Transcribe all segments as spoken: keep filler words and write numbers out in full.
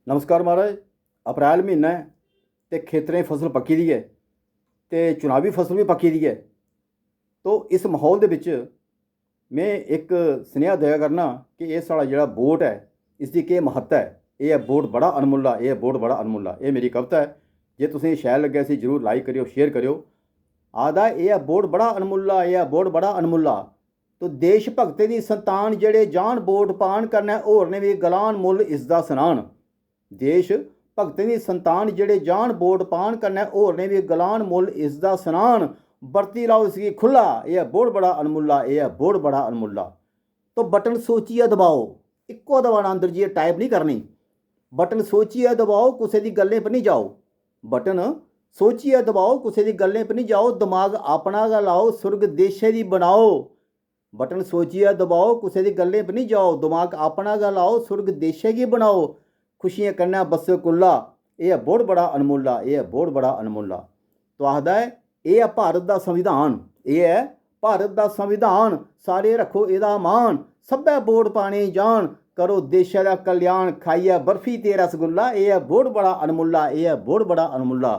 नमस्कार महाराज। अप्रैल म्हीना ऐ ते खेतरें च फसल पक्की दी ऐ ते चुनावी फसल बी पक्की दी ऐ। तो इस म्हौल दे बिच में इक सनेहा देआ करना कि एह् साढ़ा जेह्ड़ा वोट ऐ, इसदी केह् म्हत्ता ऐ। एह् ऐ वोट बड़ा अनमुल्ला, एह् ऐ वोट बड़ा अनमुल्ला। एह् मेरी कविता ऐ। जे तुसेंगी शैल लग्गै, इसी जरूर like करेओ, share करेओ। आखदा, "एह् ऐ वोट बड़ा अनमुल्ला, एह् ऐ वोट बड़ा अनमुल्ला।" तो देश भगतें दी संतान जेह्ड़े जान वोट पान, कन्नै होरनें बी गलान मुल्ल इसदा सनान। देश भगतें दी संतान जेह्ड़े जान वोट पान, कन्नै होरनें बी गलान मुल्ल इसदा सनान। बरती लाओ इसगी खु'ल्ला, एह् ऐ वोट बड़ा अनमुल्ला, एह् ऐ वोट बड़ा अनमुल्ला। तो बटन सोचियै दबाओ, इक्को दबाना, अंदर जाइयै type निं करनी। बटन सोचियै दबाओ, कुसै दी गल्लें पर निं जाओ। बटन सोचियै दबाओ, कुसै दी गल्लें पर निं जाओ, दमाग अपना गै लाओ, सुर्ग देशै दी बनाओ। बटन सोचियै दबाओ, कुसै दी गल्लें पर निं जाओ, दमाग अपना गै लाओ, सुर्ग देशै गी बनाओ। खुशियें कन्नै बस्सो कुल्ला, एह् ऐ वोट बड़ा अनमुल्ला, एह् ऐ वोट बड़ा अनमुल्ला। तो आखदा ऐ, "एह् ऐ भारत दा संविधान, एह् ऐ भारत दा संविधान, सारे रक्खो एह्दा मान, सब्भै वोट पाने गी जान, करो देशै दा कल्याण, खाइयै बर्फी ते रसगुल्ला, एह् ऐ वोट बड़ा अनमुल्ला, एह् ऐ वोट बड़ा अनमुल्ला।"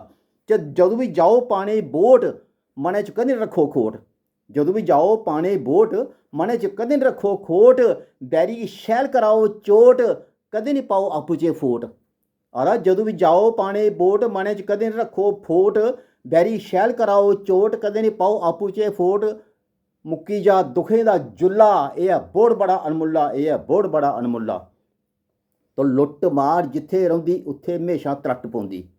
ते जदूं बी जाओ पाने गी वोट, मनै च कदें निं रक्खो खोट। जदूं बी जाओ पाने गी वोट, मनै च कदें निं रक्खो खोट, बैरी गी शैल कराओ चोट, कदें निं पाओ आपूं चें फोट। आखदा, जदूं बी जाओ पाने गी वोट, मनै च कदें निं रक्खो फोट, बैरी शैल कराओ चोट, कदें निं पाओ आपूं चें फोट। मुक्की जा दुखें दा जुल्ला, एह् ऐ वोट बड़ा अनमुल्ला, एह् ऐ वोट बड़ा अनमुल्ला। तो लुट्ट मार जित्थै रौंह्दी, उत्थै म्हेशां त्रट्ट पौंदी।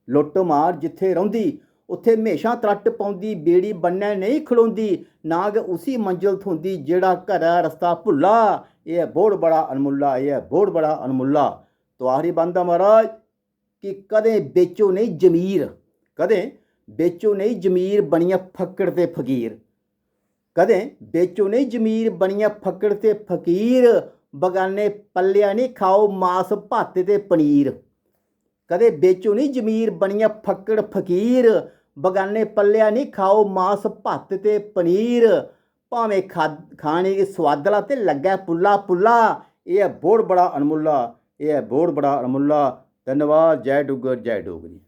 लुट्ट मार जित्थै रौंह्दी, उत्थै म्हेशां त्रट्ट पौंदी। बेड़ी बन्नै नेईं खड़ोंदी, ना गै उसी मंजल थ्होंदी, जेह्ड़ा घरै रस्ता भुल्ला। एह् ऐ वोट बड़ा अनमुल्ला, एह् ऐ वोट बड़ा अनमुल्ला। तो आखरी बंद ऐ महाराज, कि कदें बेचो नेईं जमीर, कदें बेचो नेईं जमीर, बनियै फक्कड़ ते फकीर। कदें बेचो नेईं जमीर, बनियै फक्कड़ ते फकीर, बगाने पल्लेआ निं खाओ मास, भत्त ते पनीर। कदें बेचो निं जमीर, बनियै फक्कड़ फकीर, बगाने पल्लेआ निं खाओ मास, भत्त ते पनीर। भामें खा-, खाने गी सोआदला ते लग्गै पुल्ला पुल्ला, एह् ऐ वोट बड़ा अनमुल्ला, एह् ऐ वोट बड़ा अनमुल्ला। धन्नवाद। जय डुग्गर, जय डोगरी।